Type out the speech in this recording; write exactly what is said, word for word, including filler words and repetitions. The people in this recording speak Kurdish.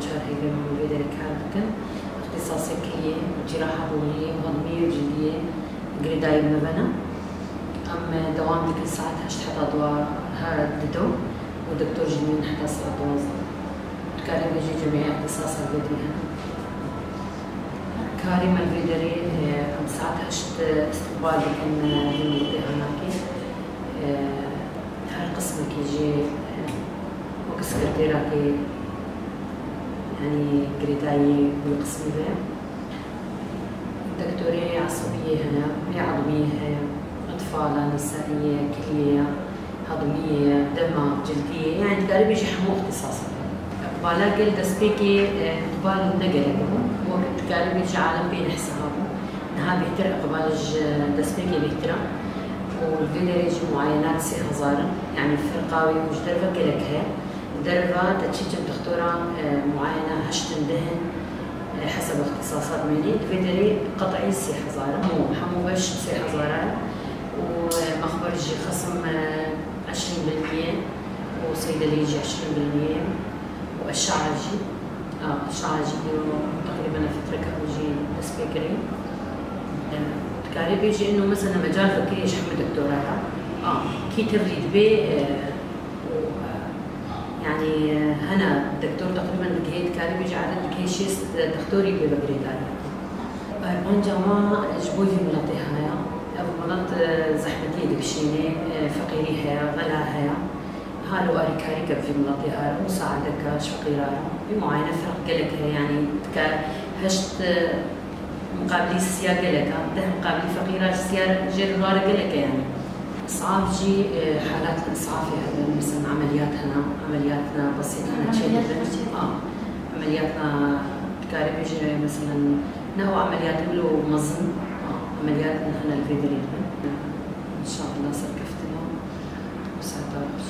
Çar heyvê min vê derê kar dikin. Îxtîsasê kiliyê, cîraha boyê, hedmiyê û cildiyê girêdayî me ve ne. Em, e, dewam dikin saet heşt heta dua, he, dido û doktor jî dimînin heta saet duwazdeh. Dikarî bêjî cumê îxtîsasa vê derê hene. Karê me li vê derê, e, em saet heşt, e, îstiqbal dikin, e, li Mûrtê Hanakê. E, her qismekî jî, e, wek sekretêrakê, yanî girêdayî wî qismî ve ye. Doktorê esebiyê heye, wê edmiyê heye, etfala, nesaiyê, kiliyê ye, hedmiyê ye, dema, cildiyê, yanî dikarî bêjî hemû îxtîsasa. Îqbala gel destpêkê, e, îqbal ne gelek bû. Wek dikarî bêjî alem pê nehsa bû. Niha bêhtir îqbal ji destpêkê bêhtir e. Û li vê derê jî muayenat sê hezar in. Yanî ferqa wê ku ji derve gelek heye. Derva te çi çend doktora, e, muayene heşt in, deh in, e, heseb îxtîsasat mênî. Di vê derê qet'î sê hezar e. Hemû, hemû beş sê hezar e. Û, e, mexber jî xesim, e, eşrîn bil miyê û seydeliye jî eşrîn bil miyê û eşaa jî, a, eşaa jî îro teqrîben fitreke ew jî dest pê kirî. E, dikarê bêjî ino mesela mecal vekirî ji hemû doktora ya. A, kî tevlî dibê, e, û, e, yanî, e, hene doktor teqrîben digihê, dikarî bêjî edet digihê şêst, e, doktorî pê ve girêdayî. Armanca me ji bo vî miletê haya. Ev milet, e, zehmetiyê dikişînê, e, feqîrî heye, xela heye. Hal û alîkarî ke vî miletê haya, musaedeke ji feqîra re. Vî muayene ferq gelek heye, yanî dikar heşt, e, muqabilî sîya gelek e, deh muqabilî feqîra sîya jê re gelek e yanî. Îsaf jî, e, halat îsafê hene, mesela emeliyat hene, emeliyat ne besît hene, çê dibin. A, emeliyat ne, dikarî bêjî, mesela, ne o emeliyat wilo mezin, a, emeliyat ne hene li vê derê dibin. Înşallah serkeftin e û saeta baş.